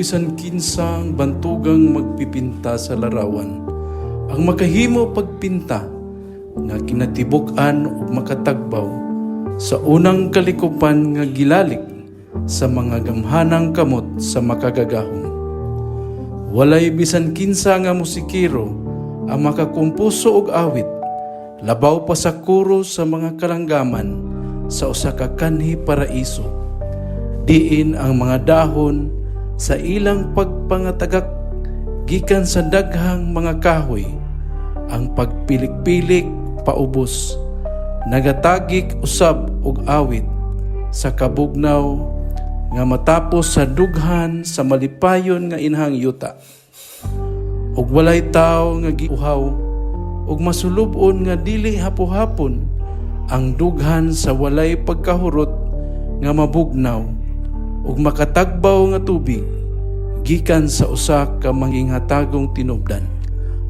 bisan kinsang bantugang magpipinta sa larawan ang makahimo pagpinta nga kinatibuk-an ug makatagbaw sa unang kalikupan nga gilalik sa mga gamhanang kamot sa Makagagahom. Walay bisan kinsa nga musikero ang makakumpuso og awit labaw pa sa koro sa mga kalanggaman sa usa ka kanhi paraiso, diin ang mga dahon sa ilang pagpangatagak gikan sa daghang mga kahoy, ang pagpilik-pilik paubos, nagatagik usab og awit sa kabugnaw nga matapos sa dughan sa malipayon nga inahang yuta. Ug walay tawo nga giuhaw ug masulub-on nga dili hapo-hapon ang dughan sa walay pagkahurot nga mabugnaw ug makatagbaw nga tubig gikan sa usa ka manginghatagong tinubdan.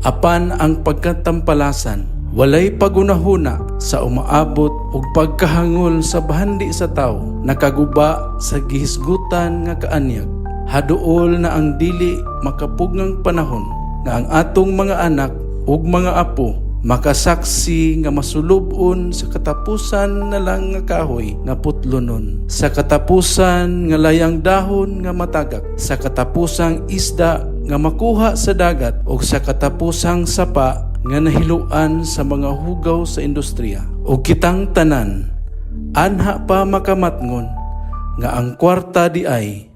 Apan ang pagkatampalasan walay pagunahuna sa umaabot ug pagkahangol sa bahandi sa tawo nakaguba sa gihisgutan nga kaanyag. Haduol na ang dili makapugngang panahon nga ang atong mga anak ug mga apo makasaksi nga masulub-on sa katapusan na lang nga kahoy nga putlonon, sa katapusan nga layang dahon nga matagak, sa katapusang isda nga makuha sa dagat, ug sa katapusang sapa nga nahiluan sa mga hugaw sa industriya. Ug kitang tanan anha pa makamatngon nga ang kwarta di ay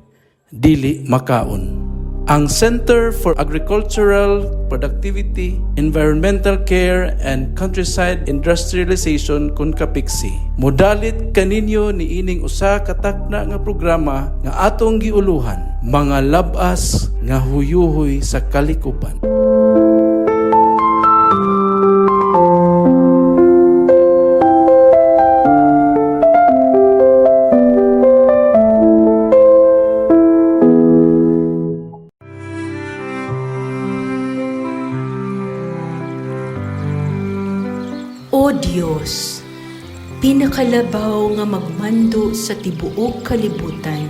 dili makaon. Ang Center for Agricultural Productivity, Environmental Care and Countryside Industrialization kon CAPECSI modalit kaninyo niining usa ka takna nga programa nga atong giuluhan, Mga Lab-as nga Huyuhoy sa Kalikupan. O Dios, pinakalabaw nga magmando sa tibuok kalibutan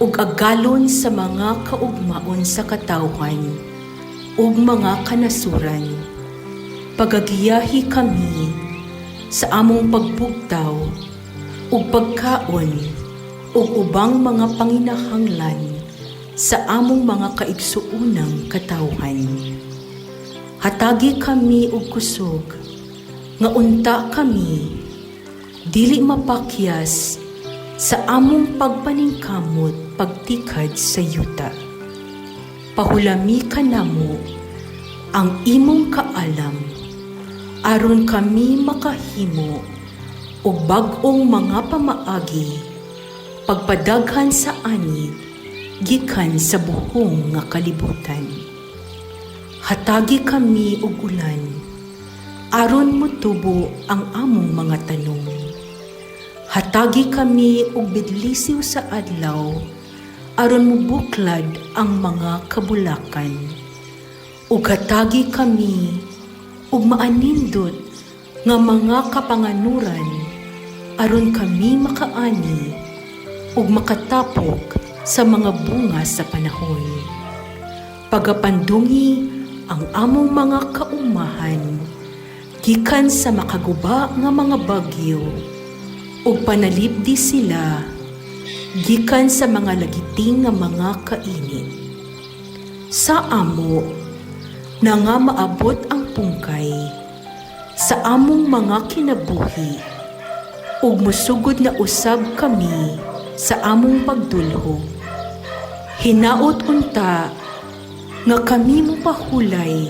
ug agalon sa mga kaugmaon sa katawhan ug mga kanasuran, pagagiyahi kami sa among pagbugtaw ug pagkaon ug ubang mga panginahanglan sa among mga kaigsuonang katawhan. Hatagi kami og kusog nga unta kami dili mapakyas sa among pagpaningkamot pagtikad sa yuta. Pahulami kanamo ang imong kaalam aron kami makahimo og bag-ong mga pamaagi pagpadaghan sa ani gikan sa buhong nga kalibutan. Hatagi kami og ulan aron motubo ang among mga tanom. Hatagi kami og bidlisiw sa adlaw aron mobuklad ang mga kabulakan. Ug hatagi kami og maanindot nga mga kapanganuran aron kami makaani ug makatapok sa mga bunga sa panahon. Pagapandungi ang among mga kaumahan gikan sa makaguba nga mga bagyo ug panalipdi sila gikan sa mga lagiting nga mga kainit. Sa amo na nga maabot ang pungkay sa among mga kinabuhi ug mosugod na usab kami sa among pagdulhog. Hinaot unta nga kami mopahulay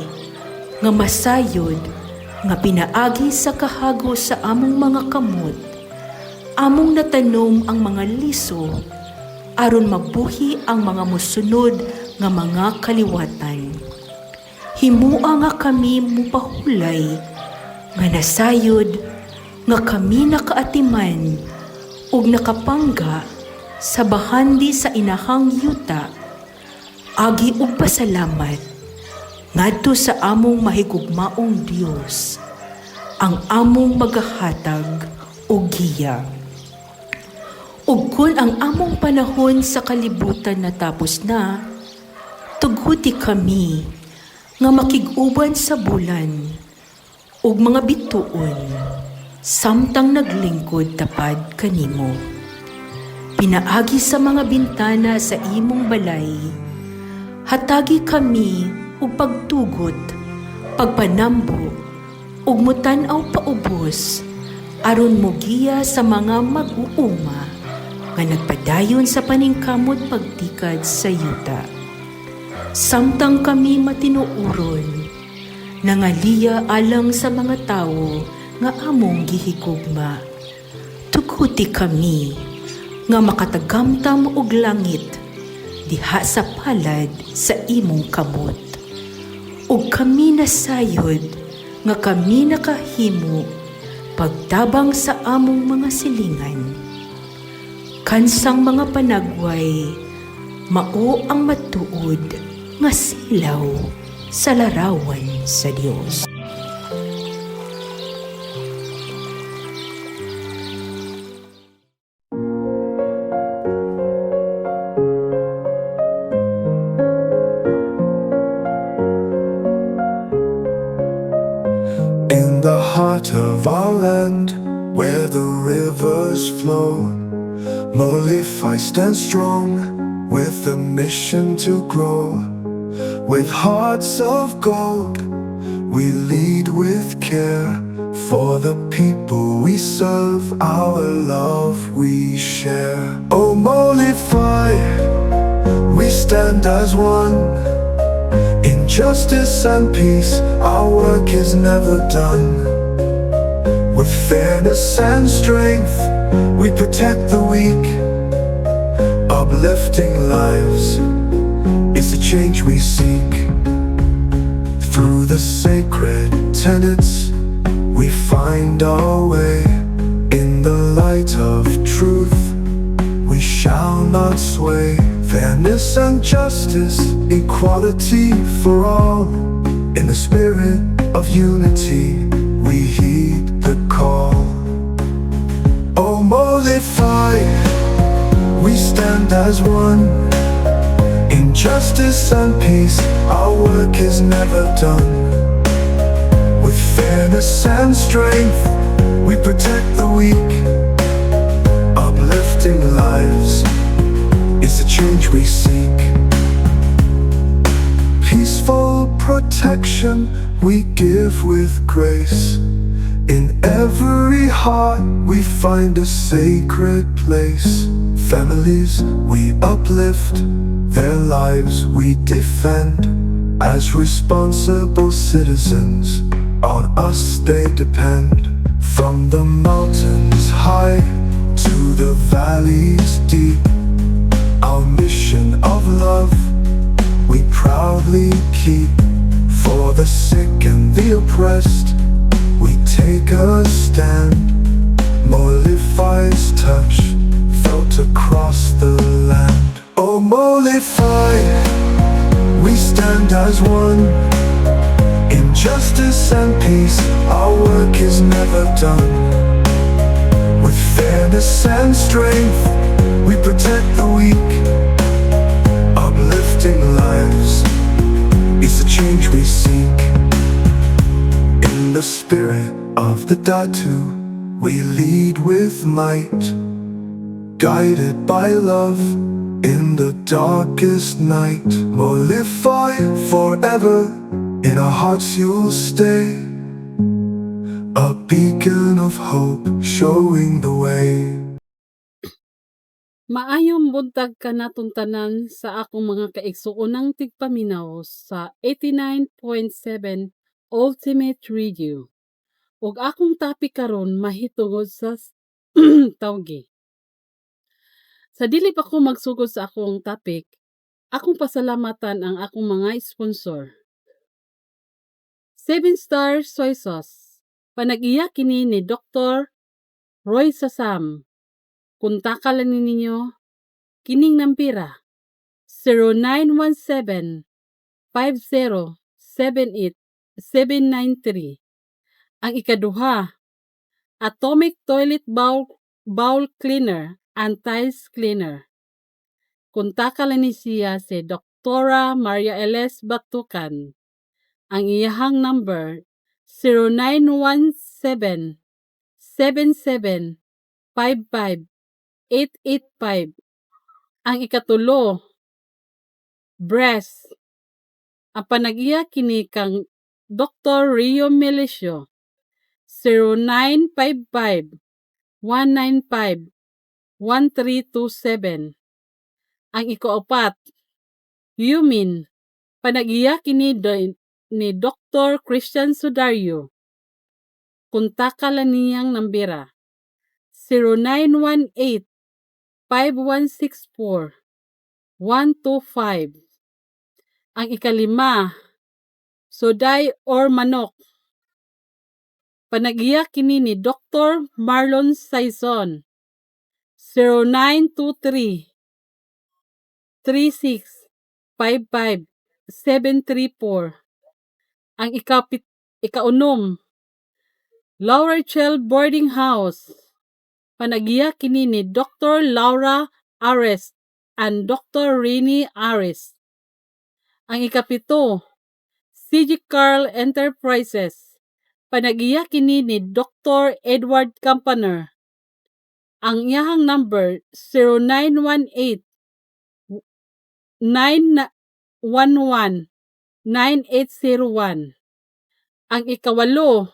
nga masayod nga pinaagi sa kahago sa among mga kamot, among natanom ang mga liso aron mabuhi ang mga mosunod nga mga kaliwatan. Himua nga kami mopahulay nga nasayod nga kami nakaatiman ug nakapangga sa bahandi sa inahang yuta agi og pasalamat ngadto sa among mahigugmaong Dios, ang among magahatag og giya. Ug kun ang among panahon sa kalibutan natapos na, tuguti kami nga makig-uban sa bulan ug mga bituon samtang naglingkod tapad kanimo. Pinaagi sa mga bintana sa imong balay, hatagi kami og pagtugot, pagpanambo, ug mutan-aw paubos aron mogiya sa mga mag-uuma nga nagpadayon sa paningkamot pagtikad sa yuta. Samtang kami matinuoron, nangaliya alang sa mga tawo nga among gihigugma. Tuguti kami nga makatagamtam og langit diha sa palad sa imong kamot. Ug kami nasayod nga kami nakahimo pagtabang sa among mga silingan. Kansang mga panagway, mao ang matuod nga silaw sa larawan sa Dios. In the heart of our land, where the rivers flow, Molefhi stands strong with a mission to grow. With hearts of gold, we lead with care. For the people we serve, our love we share. Oh, Molefhi, we stand as one. In justice and peace, our work is never done. With fairness and strength, we protect the weak, uplifting lives. It's the change we seek. Through the sacred tenets, we find our way. In the light of truth, we shall not sway. Fairness and justice, equality for all. In the spirit of unity, we heed the call. Oh, Molefhi, we stand as one. In justice and peace, our work is never done. With fairness and strength, we protect the weak, uplifting lives. It's the change we seek. Peaceful protection we give with grace. In every heart we find a sacred place. Families we uplift, their lives we defend. As responsible citizens, on us they depend. From the mountains high to the valleys deep, our mission of love we proudly keep. For the sick and the oppressed, we take a stand. Molefhi's touch felt across the land. Oh, Molefhi, we stand as one. In justice and peace, our work is never done. With fairness and strength, we protect the weak, uplifting lives. It's the change we seek. In the spirit of the Datu, we lead with might, guided by love in the darkest night. Molefhi forever, in our hearts you'll stay, a beacon of hope showing the way. Maayong buntag kanatong tanan sa akong mga kaigsuonang tigpaminaw sa 89.7 Ultimate Radio. Ug akong topic karon mahitungod sa tawgi. Sa dili pa ko magsugod sa akong topic, akong pasalamatan ang akong mga sponsor. Seven Star Soy Sauce. Panag-iya kini ni Dr. Roy Sasam. Kontakta lang ninyo kining nambera 0917 5078 793. Ang ikaduha, Atomic Toilet Bowl Cleaner. and Tiles Cleaner. Kontaka lang ni siya si Doktora Maria Eles Batukan. Ang iyahang number 0917 77 55 885. Ang ikatulo, breast. Ang panag-iya kini kang Dr. Rio Melicio, 0955 195 1327. Ang ikaapat, Yumin. Panag-iya kini ni Dr. Christian Sudario. Kontaka lang niyang nambera 0918 5164 125. Ang ikalima, Suday or Manok. Panag-iya kini ni Dr. Marlon Saison, 0923 36 55 734. Ang ikaunom, Laura Chell Boarding House. Panag-iya kini ni Dr. Laura Ares and Dr. Rini Ares. Ang ikapito, CG Carl Enterprises. Panag-iya kini ni Dr. Edward Campaner. Ang iyahang number 0918 911 9801. Ang ikawalo,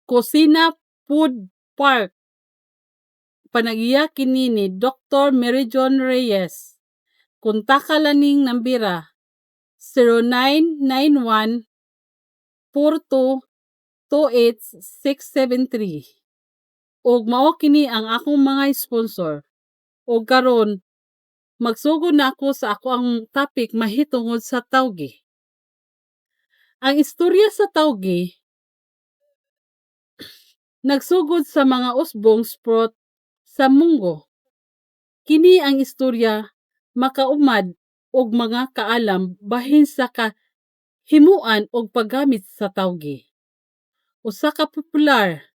Kusina Food Park. Panag-iya kini ni Dr. Mary John Reyes. Kontaka lang ning nambera 0991 42 28673. Ug mao kini ang akong mga sponsor. Ug karon magsugod na ako sa akoang topic mahitungod sa tawgi. Ang istorya sa tawgi nagsugod sa mga usbong sprout sa munggo. Kini ang istorya makaumad og mga kaalam bahin sa kahimuan og paggamit sa tawgi. Usa ka popular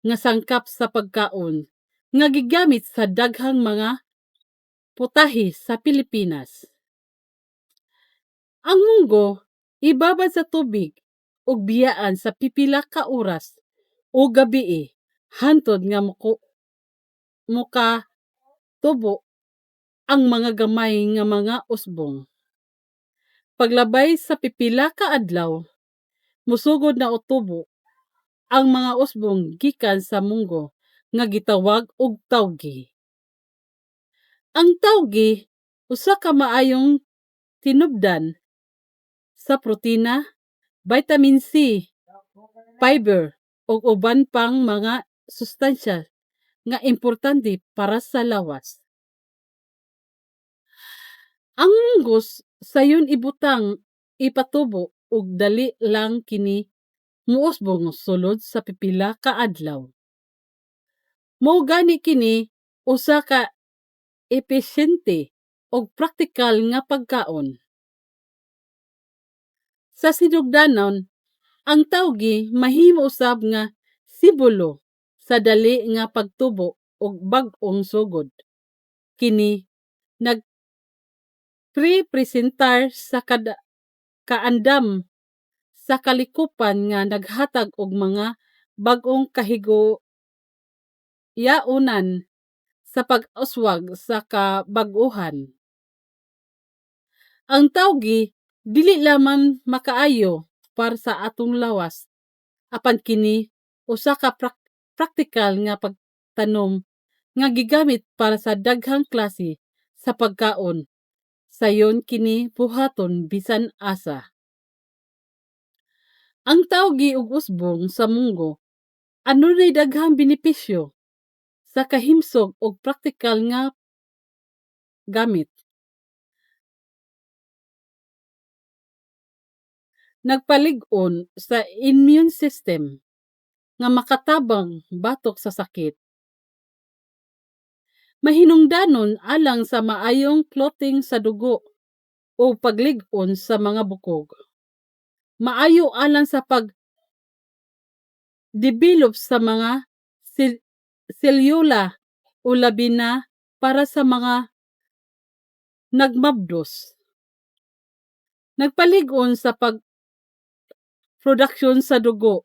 nga sangkap sa pagkaon nga gigamit sa daghang mga putahe sa Pilipinas. Ang munggo ibabad sa tubig ug biyaan sa pipila ka oras o gabii hantod nga mokatubo ang mga gamay nga mga usbong. Paglabay sa pipila ka adlaw, mosugod na utubo ang mga usbong gikan sa munggo nga gitawag og tawgi. Ang tawgi usa ka maayong tinubdan sa protina, vitamin C, fiber ug uban pang mga sustansya nga importante para sa lawas. Ang munggo sayon ibutang ipatubo ug dali lang kini muusbong sulod sa pipila ka adlaw. Mao gani kini usa ka episyente ug praktikal nga pagkaon. Sa sinugdanon, ang tawgi mahimo usab nga simbolo sa dali nga pagtubo ug bag-ong sugod. Kini nagrepresentar sa kada kaandam sa kalikupan nga naghatag og mga bag-ong kahigayonan sa pag-uswag sa kabag-ohan. Ang tawgi dili lamang makaayo para sa atong lawas, apan kini usa ka praktikal nga pagtanom nga gigamit para sa daghang klase sa pagkaon. Sayon kini buhaton bisan asa. Ang tawgi ug usbong sa munggo adunay daghang benepisyo sa kahimsog ug praktikal nga gamit. Nagpalig-on sa immune system nga makatabang batok sa sakit. Mahinungdanon alang sa maayong clotting sa dugo o paglig-on sa mga bukog. Maayo alang sa pag develop sa mga selyula o labi na para sa mga nagmabdos. Nagpalig-on sa pag-production sa dugo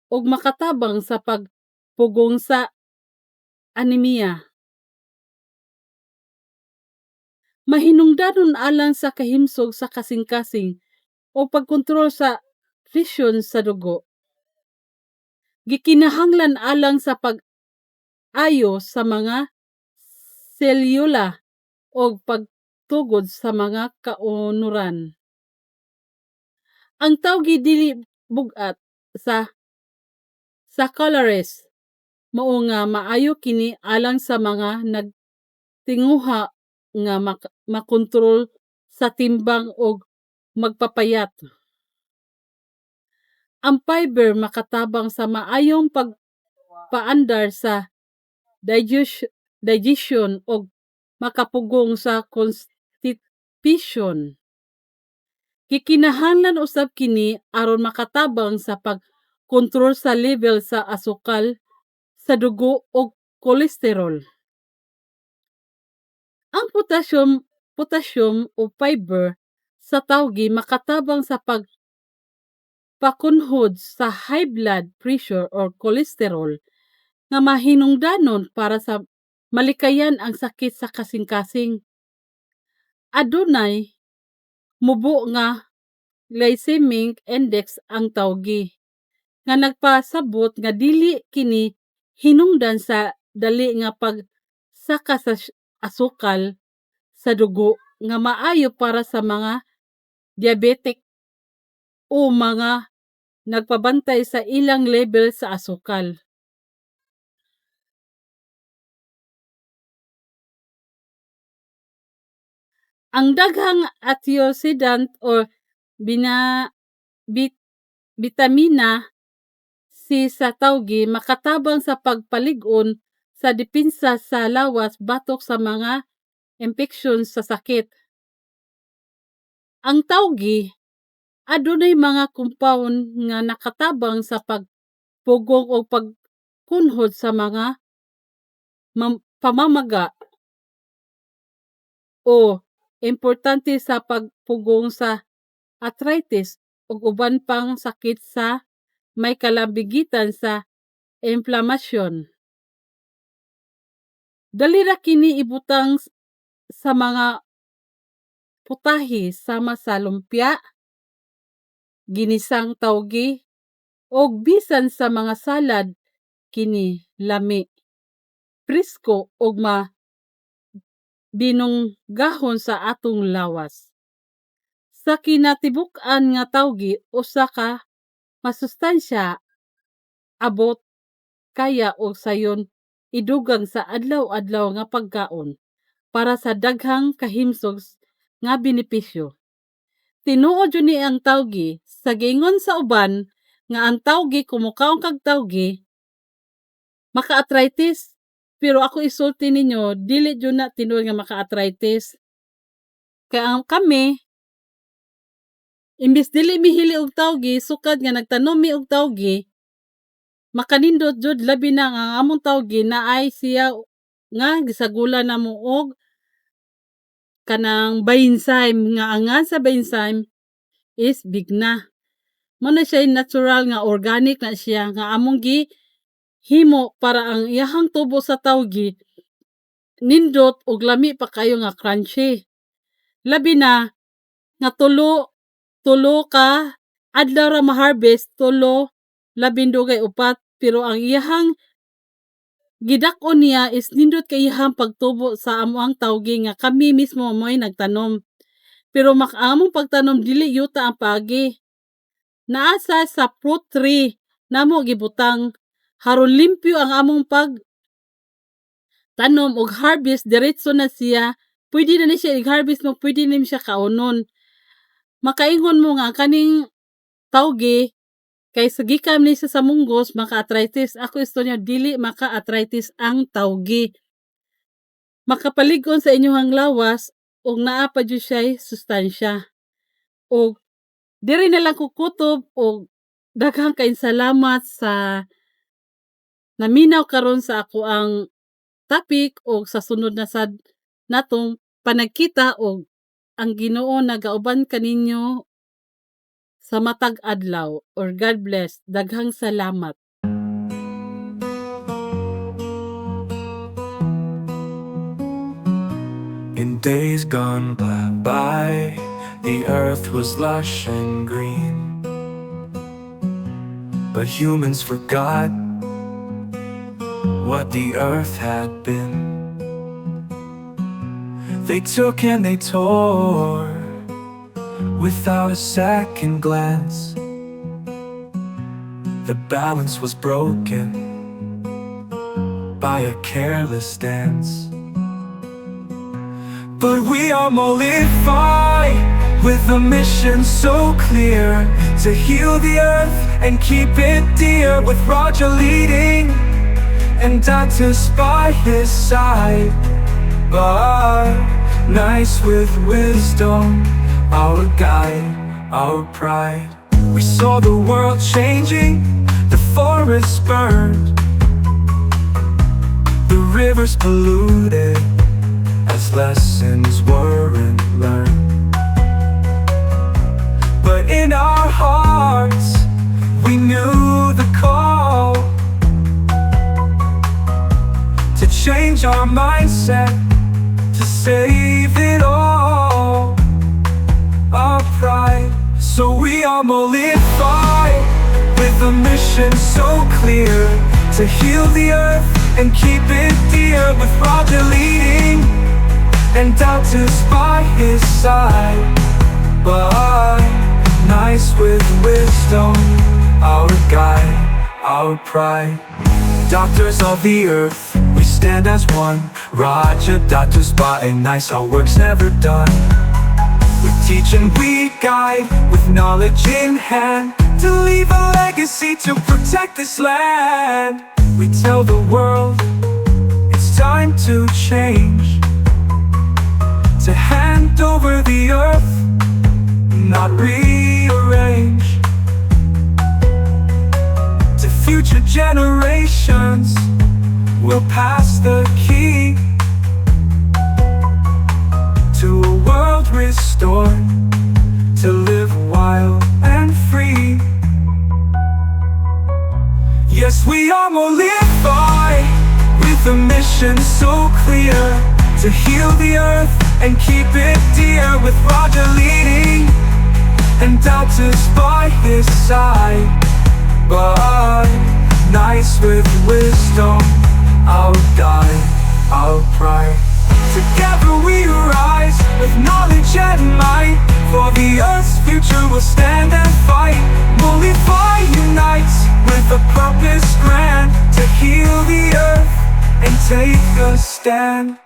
ug makatabang sa pagpugong sa anemia. Mahinungdanon alang sa kahimsog sa kasing-kasing o pagkontrol sa presyon sa dugo. Gikinahanglan alang sa pag-ayo sa mga selyula o pagtugod sa mga kaunuran. Ang tawgi dili bug-at sa calories, mao nga maayo kini alang sa mga nagtinguha nga makontrol sa timbang og magpapayat. Ang fiber makatabang sa maayong pagpaandar sa digestion og makapugong sa constipation. Gikinahanglan usab kini aron makatabang sa pagkontrol sa level sa asukal sa dugo ug kolesterol. Ang potassium o fiber sa tawgi makatabang sa pagpakunhod sa high blood pressure or cholesterol nga mahinungdanon para sa malikayan ang sakit sa kasing-kasing. Adunay mubo nga glycemic index ang tawgi nga nagpasabot nga dili kini hinungdan sa dali nga pagsaka sa asukal sa dugo nga maayo para sa mga diabetic o mga nagpabantay sa ilang level sa asukal. Ang daghang antioxidant o bitamina C sa tawgi makatabang sa pagpalig-on sa depensa sa lawas batok sa mga impeksyon sa sakit. Ang tawgi adunay mga compound nga nakatabang sa pagpugong o pagkunhod sa mga pamamaga o importante sa pagpugong sa arthritis ug uban pang sakit sa may kalabigitan sa inflamasyon. Dali ra kini ibutang sa mga putahe sama sa lumpia, ginisang tawgi, og bisan sa mga salad kini lami, presko ug binunggahon sa atong lawas. Sa kinatibuk-an nga tawgi usa ka masustansya abot kaya og sayon idugang sa adlaw-adlaw nga pagkaon para sa daghang kahimsog nga benepisyo. Tinuod jud ni ang tawgi sa giingon sa uban nga ang tawgi kung mukaon kag tawgi maka-arthritis, pero ako isulti ninyo dili jud na tinuod nga maka-arthritis. Kay ang kami imbis dili mihili og tawgi, sukad nga nagtanom mi og tawgi, makanindot jud, labi na nga ang among tawgi naay siya nga gisagula namo og kanang Bienzyme nga ang sa Bienzyme is bigna. Mao na siya natural nga organic na siya nga among gi himo para ang iyahang tubo sa tawgi nindot og lami pa kayo nga crunchy. Labi na nga tulo ka adlaw ra ma-harvest, 3, 12, 4, pero ang iyahang gidak-on niya is nindot kay iyahang pagtubo sa amoang tawgi nga kami mismo mo'y nagtanom. Pero among pagtanom dili yuta ang paagi. Naa sa fruit tree namo gibutang haron limpyo ang among pag tanom og harvest, diretso na siya. Pwede na ni siya i-harvest mo, pwede na ni siya kaunon. Makaingon mo nga kaning tawgi kay sa gikan ni siya sa munggos maka-arthritis. Ako istorya dili maka-arthritis ang tawgi. Makapalig-on sa inyong lawas ug naa pa jud siya'y sustansya. Og diri na lang ko kutob og daghang kayong salamat sa naminaw karon sa ako ang topic og sa sunod na sad natong panagkita og ang Ginoo nagauban kaninyo sa matag adlaw or God bless. Daghang salamat. In days gone by, the earth was lush and green. But humans forgot what the earth had been. They took and they tore without a second glance. The balance was broken by a careless dance. But we are Molify with a mission so clear to heal the earth and keep it dear, with Roger leading and Datus by his side. But nice with wisdom, our guide, our pride. We saw the world changing, the forests burned, the rivers polluted as lessons weren't learned. But in our hearts, we knew the call to change our mindset, to save it all, our pride. So we are Molify with a mission so clear to heal the earth and keep it dear, with Roger leading and Datus by his side. But nice with wisdom, our guide, our pride. Doctors of the earth, we stand as one. Roger, Datus, and Nice, our work's never done. We teach and we guide with knowledge in hand to leave a legacy to protect this land. We tell the world it's time to change, to hand over the earth, not rearrange. To future generations, we'll pass the key to a world restored, to live wild and free. Yes, we are Molify with a mission so clear to heal the earth and keep it dear, with Roger leading and Datus by his side. But nice with wisdom, our guide, our pride. Together we rise with knowledge and might. For the earth's future we'll stand and fight. Molify unites with a purpose grand to heal the earth and take a stand.